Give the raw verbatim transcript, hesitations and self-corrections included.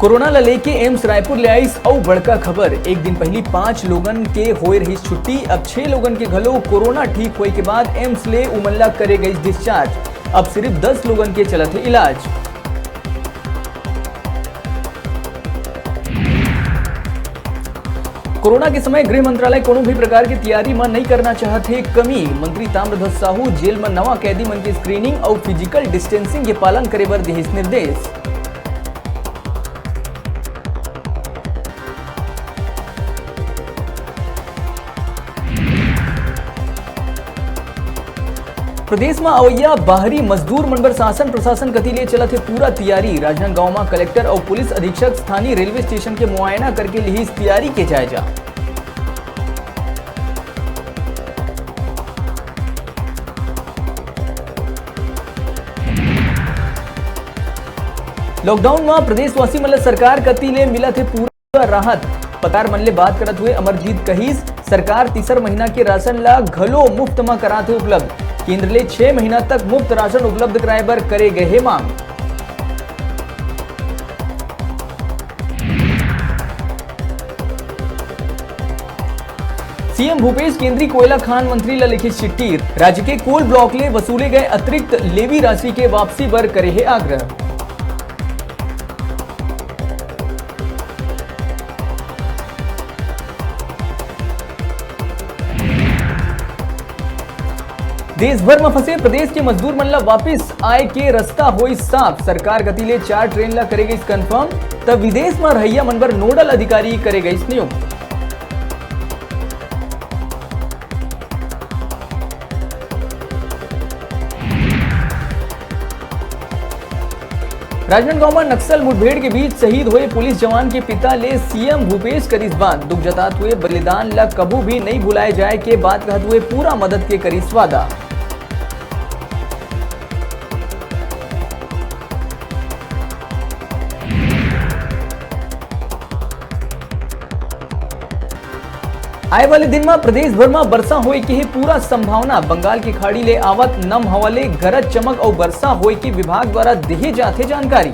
Corona ल लेके AIIMS Raipur ले आइस अउ बड़का खबर। एक दिन पहिली पांच लोगन के होए रहिस छुट्टी, अब छह लोगन के घलो कोरोना ठीक होए के बाद एम्स ले उमन ला करे गइस डिस्चार्ज। अब सिर्फ दस लोगन के चलत हे इलाज। कोरोना के समय गृह मंत्रालय कोनो भी प्रकार के तैयारी म नइ करना चाहत हे कमी। मंत्री ताम्रध्वज साहू जेल म नवा कैदी मन के स्क्रीनिंग अउ फिजिकल डिस्टेंसिंग के पालन करे बर दिहिस निर्देश। प्रदेश म अवइया बाहरी मजदूर मन बर शासन प्रशासन कति ले चलत हे पूरा तैयारी। राजनांदगांव म कलेक्टर अउ पुलिस अधीक्षक स्थानीय रेलवे स्टेशन के मुआयना करके लिहिस तैयारी के जायजा। लॉकडाउन म प्रदेशवासी मन ल सरकार कति ले मिलत हे पूरा राहत। पत्रकार मन ले बात करत हुए अमरजीत कहिस, सरकार तीसर महीना के राशन ला घलो मुफ्त म करात हे उपलब्ध। केंद्र ले छह महीना तक मुफ्त राशन उपलब्ध कराए बर करे गए हे मांग। सीएम भूपेश केंद्रीय कोयला खान मंत्री ला लिखिस चिट्ठी, राज्य के कोल ब्लॉक ले वसूले गए अतिरिक्त लेवी राशि के वापसी बर करे हे आग्रह। देश भर म फंसे प्रदेश के मजदूर मन ला वापिस आए के रास्ता होइस साफ। सरकार कति ले चार ट्रेन ला करे गइस कन्फर्म, त विदेश म रहइया मन बर नोडल अधिकारी करे गइस नियुक्त। राजनांदगांव म नक्सल मुठभेड़ के बीच शहीद होए पुलिस जवान के पिता ले सीएम भूपेश करिस बात। दुख जतात हुए बलिदान ला कभू भी नइ भुलाए जाए के बात कहत हुए पूरा मदद के करिस वादा। आए वाले दिन म प्रदेश भर म बरसा होए के हे पूरा संभावना। बंगाल के खाड़ी ले आवत नम हवा ले गरज चमक अउ बरसा होए के विभाग द्वारा देहे जाथे जानकारी।